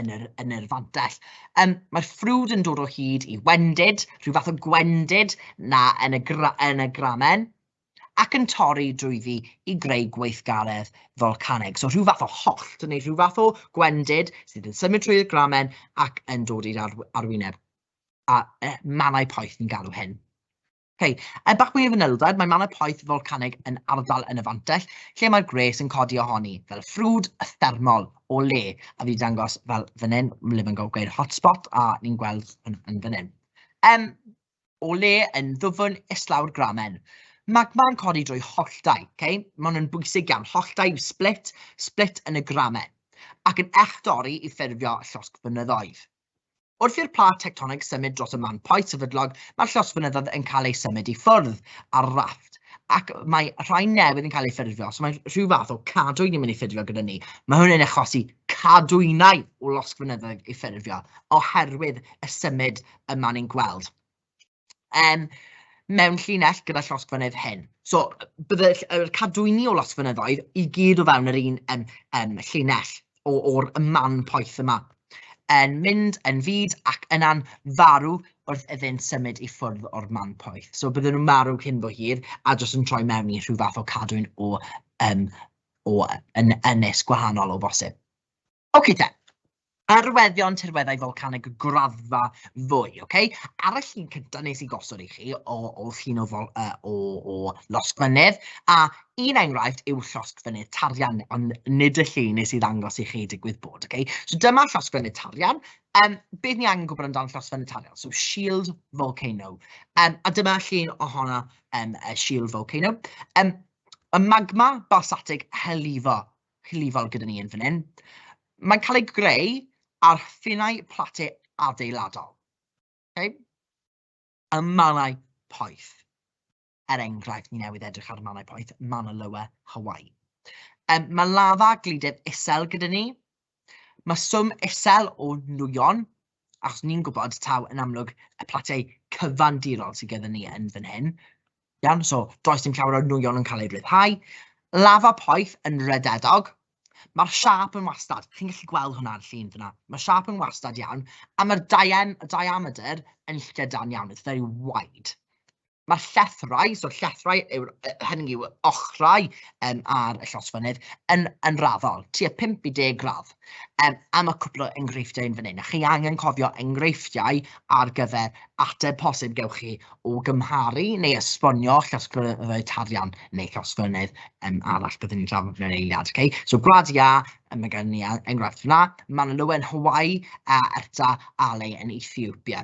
yn yr fantell. Mae'r ffrwd yn dod o hyd i wendid, rhyw fath o gwendid na yn y gramen, ac yn torri drwyddi i greu gweithgaredd folcanig. So rhyw fath o hollt neu rhyw fath o gwendid sydd yn symud trwy'r gramen ac yn dod i'r arwyneb. A mannau poeth ni'n galw hyn. Okay. Er bach mwy o fanylder, mae mannau poeth folcanig yn ardal yn y fantell lle mae'r gwres yn codi ohoni, fel ffrwd thermol o le, a fi dangos fel fan hyn, le mae'n gweud hotspot, a ni'n gweld yn fan hyn. O le yn ddwfn islaw'r gramen. Magma'n codi drwy holltau, okay? Mae hwn yn bwysig iawn. Holltau yw split, split yn y gramen, ac yn echdorri i ffurfio llosgfynyddoedd. Wrth i'r plât tectonig symud dros y man poeth sefydlog, mae'r llosgfynyddoedd yn cael eu symud i ffwrdd ar rafft, ac mae rhai newydd yn cael eu ffurfio, so mae rhyw fath o cadwyn yn mynd i ffurfio gyda ni. Mae hwn yn achosi cadwynau o losgfynyddoedd i ffurfio oherwydd y symud yma ni'n gweld. Mewn llinell gyda llosgfynydd hyn. So, bydde yr cadwyni o losgfynyddoedd i gyd o fewn yr un llinell o'r man poeth yma, yn mynd yn fud ac yna'n farw wrth iddynt symud i ffwrdd o'r man poeth. So bydden nhw'n marw cyn bo hir a jyst yn troi mewn i rhyw fath o cadwyn o ynys gwahanol o bosib. Oce te, arweddion tirweddau folcanig graddfa fwy, oce? Ar y llun cyntaf nes i gosod i chi o llun o losgfynydd, a un enghraifft yw llosgfynydd Tarian, ond nid y llun nes i ddangos i chi digwydd bod, oce? So dyma llosgfynydd Tarian. Beth ni angen gwybod amdano llosgfynydd Tarian? So Shield Volcano. A dyma llun ohono, Shield Volcano. Y magma basatig hylifo hylifol gyda ni yn fan hyn. Mae'n cael ei greu ar ffinnau plate adeiladol. Okay? Y mannau poeth. Er enghraifft, ni newydd edrych ar y mannau poeth, Mauna Loa, Hawaii. Mae lafa gludedd isel gyda ni. Mae swm isel o nwyon, achos ni'n gwybod taw yn amlwg y platiau cyfandirol sydd gyda ni yn fan hyn. Iawn, so does dim llawer o nwyon yn cael ei ryddhau. Lafa poeth yn rededog. Mae'r siâp yn wastad. Chi'n gallu gweld hwnna ar llun fyna. Mae'r siâp yn wastad iawn, a mae'r diameter yn llydan iawn. It's very wide. Mae'r llethrau, so llethrau yw'r, hynny yw ochrau ar y llosgfynydd, yn raddol, tua 5 i 10 gradd. A mae cwpl o enghreifftiau yn fan hyn. A chi angen cofio enghreifftiau ar gyfer ateb posib gewch chi o gymharu neu esbonio llosgfynyddoedd tarian neu llosgfynydd arall byddwn ni'n trafod mewn eiliad. Okay? So Gwlad Iâ, mae gen ni enghraifft fyna, Mauna Loa yn Hawaii a Erta Ale yn Ethiopia.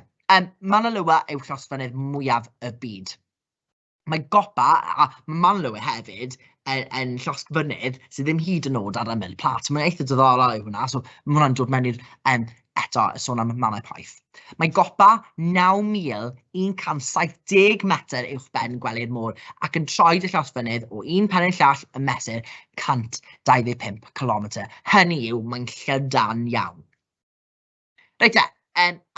Mauna Loa yw llosgfynydd mwyaf y byd. Mae gopa, a Mauna Loa hefyd, yn, yn llosgfynydd sydd ddim hyd yn oed ar ymyl plat. So, mae'n eitha diddorol yw hwnna, so mae hwnna'n dod mewn i'r, eto, sôn am mannau poeth. Mae gopa 9,170 metr uwch ben gwely'r môr ac yn troed y llosgfynydd o un pen i'r llall yn mesur 125 kilometr. Hynny yw, mae'n llydan iawn. Reit te,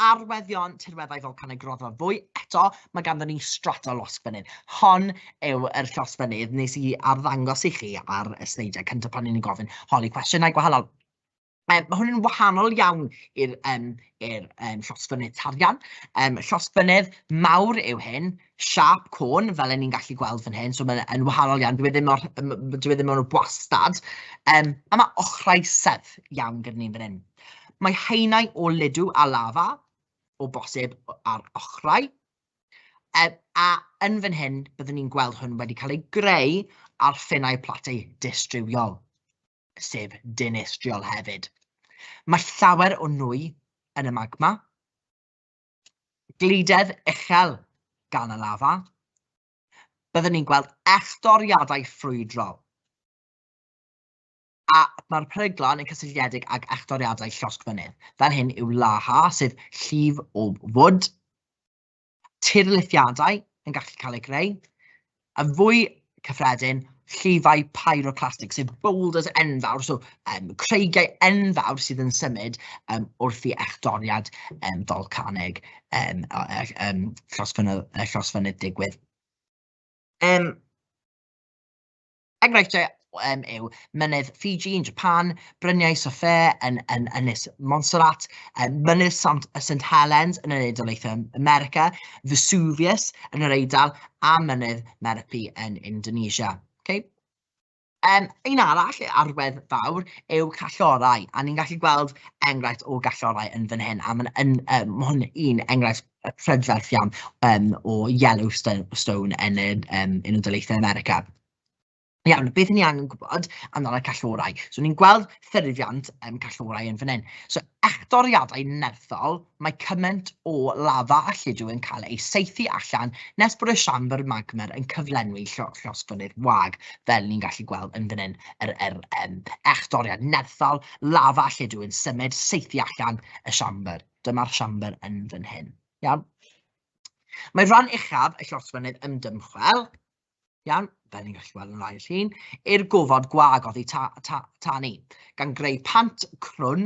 arweddion tirweddau folcaneg graddfa fwy, eto mae ganddon ni strata losgfynydd. Hon yw yr llosgfynydd nes i arddangos i chi ar y sleidiau cyntaf pan o'n i'n gofyn holi cwestiynau gwahanol. Mae hwn yn wahanol iawn i'r i'r llosgfynydd tarian. Llosgfynydd mawr yw hyn, siâp côn, fel 'y ni'n gallu gweld fan hyn, so mae'n yn wahanol iawn, dyw e ddim mor, dyw e ddim mor wastad. A mae ochrau serth iawn gyda ni fan hyn. Mae haenau o ludw a lafa, o bosib, ar ochrau. A yn fan hyn, byddwn ni'n gweld hwn wedi cael ei greu ar ffinnau platau distrywiol, sef dinistriol hefyd. Mae llawer o nwy yn y magma. Gludedd uchel gan y lafa. Byddwn ni'n gweld echdoriadau ffrwydrol. A mae'r peryglon yn cysylltiedig ag echdoriadau llosgfynydd. Fel hyn yw laha, sef llif o fwd, tirlithiadau yn gallu cael eu creu, a fwy cyffredin, llifau pyroclastig, sef boulders enfawr, so creigiau enfawr sydd yn symud wrth i echdoriad folcanig llosgfynydd, llosgfynydd digwydd. Enghreifftiau yw mynydd Fiji yn Japan, bryniau Sofer yn, yn Ynys Montserrat, mynydd Sant, St Helens yn yr Unol Daleithiau America, Vesuvius yn yr Eidal a mynydd Merapi yn Indonesia. Okay? Un arall, arwedd fawr, yw callorau, a ni'n gallu gweld enghraifft o gallorau yn fan hyn, a mae'n yn, ma hwn un enghraifft prydferth iawn o Yellowstone Stone yn yr Unol Daleithiau America. Iawn, beth ni angen gwybod amdano callorau? So ni'n gweld ffurfiant callorau yn fan hyn. So echdoriadau nerthol, mae cymaint o lafa a lludw yn cael ei saethu allan nes bod y siambr magmer yn cyflenwi llosgfynydd wag, fel ni'n gallu gweld yn fan hyn, yr, yr echdoriad nerthol, lafa a lludw yn symud, saethu allan y siambr. Dyma'r siambr yn fan hyn. Iawn. Mae rhan uchaf y llosgfynydd yn dymchwel, iawn, fel ni'n gallu gweld yn ail llun, i'r gofod gwag oddi ta, ta, tani, gan greu pant crwn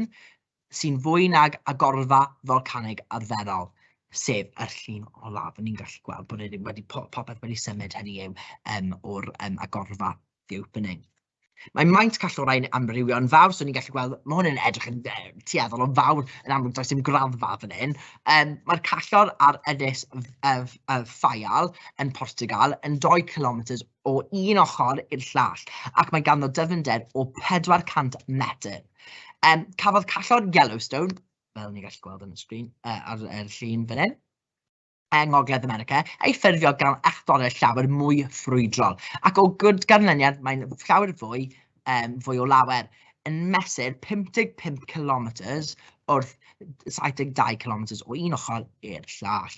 sy'n fwy nag agorfa folcanig arferol, sef yr llun olaf. Ni'n gallu gweld bod e wedi, popeth wedi symud hynny yw o'r agorfa, the opening. Mae maint callorau'n amrywio'n fawr, so ni'n gallu gweld, mae hwn yn edrych yn tueddol o fawr, yn amlwg does dim graddfa fan hyn. Mae'r callor ar ynys Faial yn Portugal yn 2 km o un ochr i'r llall, ac mae ganddo dyfnder o 400 metr. Cafodd callor Yellowstone, fel ni'n gallu gweld yn y sgrin, ar y llun fan hyn, yng Ngogledd America ei ffurfio gan echdoriad llawer mwy ffrwydrol, ac o ganlyniad mae'n llawer fwy, fwy o lawer, yn mesur 55 km wrth 72 km o un ochr i'r llall.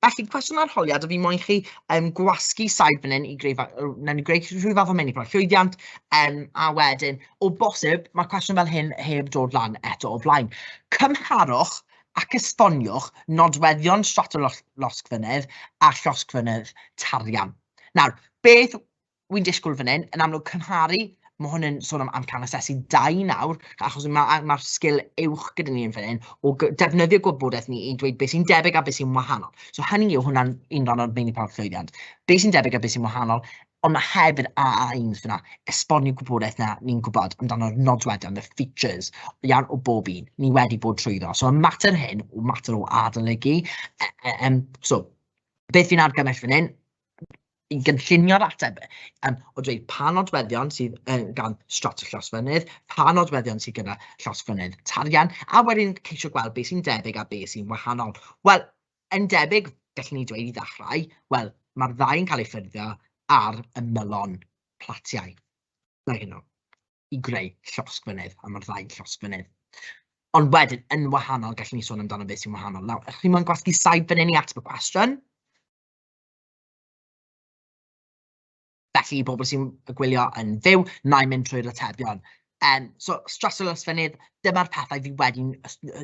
Felly, cwestiwn arholiad, a fi moyn chi gwasgu saib fan hyn i greu, wnawn ni greu rhyw fath o mini llwyddiant, a wedyn, o bosib, mae cwestiwn fel hyn heb dod lan eto o flaen. Cymharwch ac esboniwch nodweddion stratolosgfynydd a llosgfynydd tarian. Nawr, beth wy'n disgwyl fan hyn, yn amlwg cymharu, mae hwn yn sôn am amcan asesu 2 nawr, achos mae'r ma sgil uwch gyda ni yn fan hyn, o defnyddio gwybodaeth ni i dweud beth sy'n debyg a beth sy'n wahanol. So hynny yw hwnna'n un rhan o'r meini prawf llwyddiant. Beth sy'n debyg a beth sy'n wahanol, ond mae hefyd AA1 fyna, esbonio gwybodaeth na ni'n gwybod amdano'r nodweddion, the features, iawn, o bob un, ni wedi bod trwyddo. So y mater hyn, o mater o adolygu, so beth fi'n argymell fan hyn, i gynllunio'r ateb, o dweud pa nodweddion sydd gan strata llosgfynydd, pa nodweddion sydd gyda llosgfynydd tarian, a wedyn ceisio gweld beth sy'n debyg a beth sy'n wahanol. Wel, yn debyg, gallwn ni dweud i ddechrau, wel, mae'r ddau yn cael eu ffurfio ar ymylon platiau. Na hyn i greu llosgfynydd, a mae'r ddau'n llosgfynydd. Ond wedyn, yn wahanol, gallwn ni sôn amdano beth sy'n wahanol. Nawr, ydych chi'n moyn gwasgu saib fan hyn i ateb y cwestiwn? Felly, i bobl sy'n gwylio yn fyw, wna i mynd trwy'r atebion. So, stratolosgfynydd, dyma'r pethau fi wedi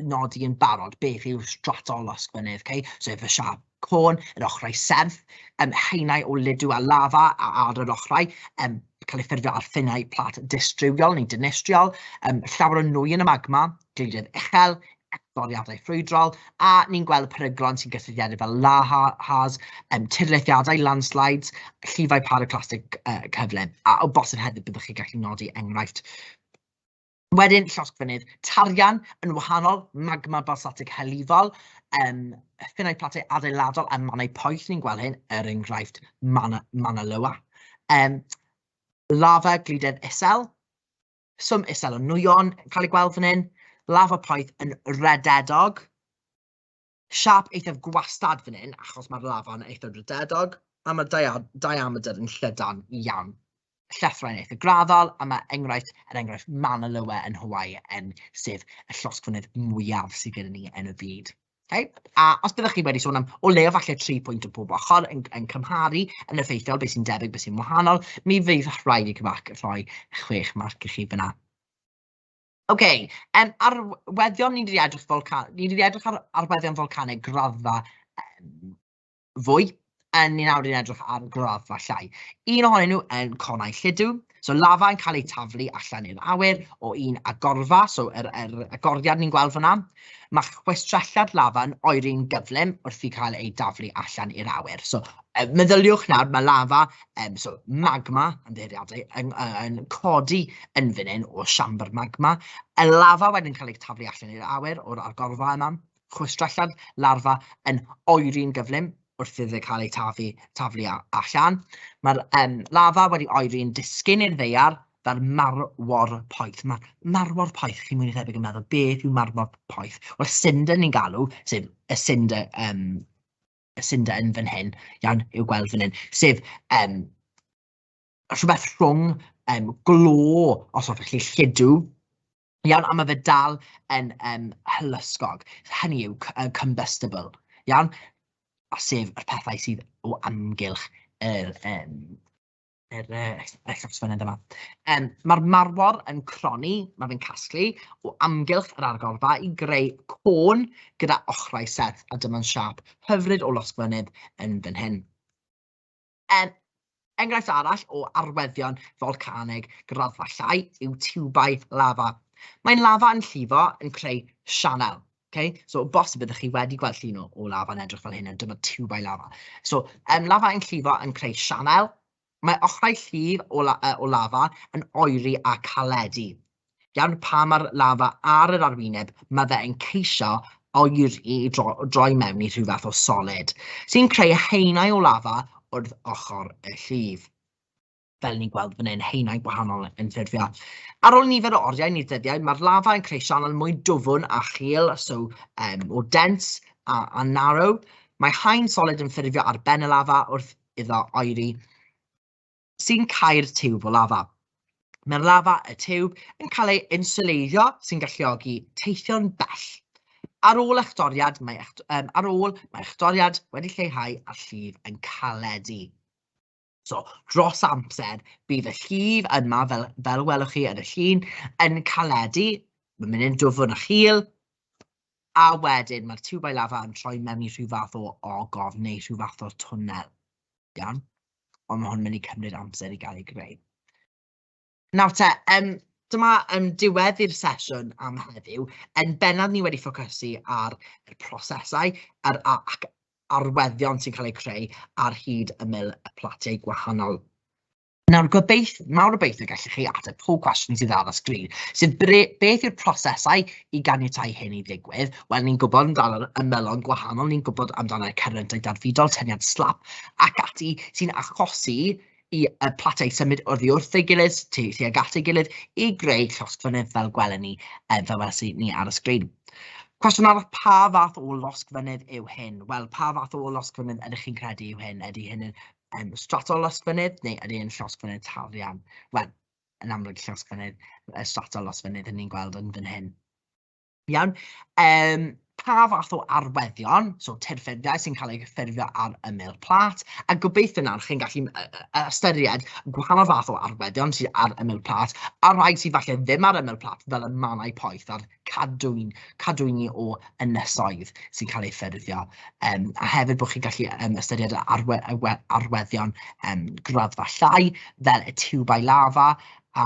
nodi yn barod, beth yw stratolosgfynydd, okay? So, efo siâp côn, yr ochrau serth, haenau o ludw a lafa ar yr ochrau, cael ei ffurfio ar ffinnau plat distrywiol neu dinistriol, llawer o nwy yn y magma, gludiad uchel, etholiadau ffrwydrol, a ni'n gweld peryglon sy'n gysylltiedig fel lahars, tirlithriadau, landslides, llifau pyroclastig cyflym, a o bosib hefyd byddwch chi'n gallu nodi enghraifft. Wedyn, llosgfynydd tarian yn wahanol, magma basaltig hylifol, ffinnau platau adeiladol a mannau poeth, ni'n gweld hyn, er enghraifft Mauna, Mauna Loa. Lafa gludedd isel, swm isel o nwyon yn cael ei gweld fan hyn, lafa poeth yn rededog, siâp eithaf gwastad fan hyn, achos mae'r lafa'n eithaf rededog, a mae'r diameter yn llydan iawn. Llethrau'n eithaf graddol, a mae enghraifft, er enghraifft, Mauna Loa yn Hawaii yn sef y llosgfynydd mwyaf sydd gyda ni yn y byd. Okay? A os byddwch chi wedi sôn am o leiaf falle 3 pwynt o pob ochr yn cymharu yn effeithiol beth sy'n debyg, beth sy'n wahanol, mi fydd rhaid i CBAC rhoi 6 marc i chi fyna. OK, arweddion ni wedi edrych, ni wedi edrych ar arweddion folcaneg graddfa fwy, a ni nawr yn edrych ar graddfa llai. Un ohonyn nhw yn conau lludw, so lafa yn cael ei taflu allan i'r awyr o un agorfa, so yr agoriad ni'n gweld fyna. Mae chwistrelliad lafa yn oeri'n gyflym wrth i cael ei daflu allan i'r awyr. So, meddyliwch nawr, mae lafa, so magma, ymddiheuriadau, yn codi yn fan hyn o siambr magma. Y lafa wedyn cael ei taflu allan i'r awyr o'r agorfa yma. Chwistrelliad larfa yn oeri'n gyflym wrth iddo cael ei taflu allan. Mae'r lafa wedi oeri'n disgyn i'r ddaear fel marwor poeth. Mae marwor poeth, chi'n mwy na thebyg yn meddwl, beth yw marwor poeth? Wel, cinder ni'n galw, sef y cinder, y cinder yn fan hyn, iawn, i'w gweld fan hyn, sef rhywbeth rhwng glo, os hoffech chi, lludw, iawn, a mae fe dal yn hylysgog, hynny yw combustible, iawn, a sef yr pethau sydd o amgylch yr llosgfynydd yma. Mae'r marwor yn cronni, mae fe'n casglu o amgylch yr argorfa i greu côn gyda ochrau serth, a dyma'n siâp hyfryd o losgfynydd yn fan hyn. Enghraifft arall o arweddion folcaneg graddfa llai yw tiwbau lafa. Mae'n lafa yn llifo yn creu sianel. Okay? So, o bosib byddwch chi wedi gweld llun o lafa yn edrych fel hyn, ond dyma tiwbau lafa. So, lafa yn llifo yn creu sianel. Mae ochrau llif o lafa yn oeri a caledu. Iawn, pa mae'r lafa ar yr arwyneb, mae fe yn ceisio oeri i droi mewn i rhyw fath o solid, sy'n creu haenau o lafa wrth ochr y llif. Fel ni'n gweld fan hyn, haenau gwahanol yn ffurfio. Ar ôl nifer o oriau neu'r dyddiau, mae'r lafa yn creu sianel mwy dwfwn a chul, so more dense a narrow. Mae haen solid yn ffurfio ar ben y lafa wrth iddo oeri, sy'n cau'r tiwb o lafa. Mae'r lafa, y tiwb, yn cael ei insuleiddio, sy'n galluogi teithio'n bell. Ar ôl echdoriad, mae ar ôl, mae echdoriad wedi lleihau a'r llif yn caledu. So, dros amser, bydd y llif yma, fel welwch chi yn y llun, yn caledu, mae'n mynd yn dwfwn a chul, a wedyn mae'r tiwbau lafa yn troi mewn i rhyw fath o ogof neu rhyw fath o twnnel. Iawn? Ond mae hwn yn mynd i cymryd amser i gael ei greu. Nawr te, dyma diwedd i'r sesiwn am heddiw. Yn bennaf ni wedi ffocysu ar y prosesau ac arweddion sy'n cael eu creu ar hyd ymyl y platiau gwahanol. Nawr, mawr obeithio gallwch chi ateb pob cwestiwn sydd ar y sgrin, sef beth yw'r prosesau i ganiatáu hyn i ddigwydd? Wel, ni'n gwybod amdano'r ymylon gwahanol, ni'n gwybod amdano'r cerryntau darfudol, tyniad slap, ac ati sy'n achosi i y platiau symud oddi wrth ei gilydd, tuag at ei gilydd, i greu llosgfynydd fel gwelwn ni, fel welson ni ar y sgrin. Cwestiwn arall, pa fath o losgfynydd yw hyn? Wel, pa fath o losgfynydd ydych chi'n credu yw hyn? Ydy hyn yn stratolosgfynydd neu ydy yn llosgfynydd tarian? Wel, yn amlwg llosgfynydd, stratolosgfynydd yn ni'n gweld yn fan hyn. Iawn. Pa fath o arweddion, so tirffurfiau sy'n cael eu ffurfio ar ymyl plât, a gobeithio nawr chi'n gallu ystyried gwahanol fath o arweddion sydd ar ymyl plât, a rhai sydd falle ddim ar ymyl plât, fel y mannau poeth a'r cadwyn, cadwyni o ynysoedd sy'n cael eu ffurfio. A hefyd bod chi'n gallu ystyried y arweddion graddfa llai, fel y tiwbau lafa,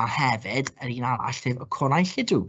a hefyd yr un arall, sef y conau lludw.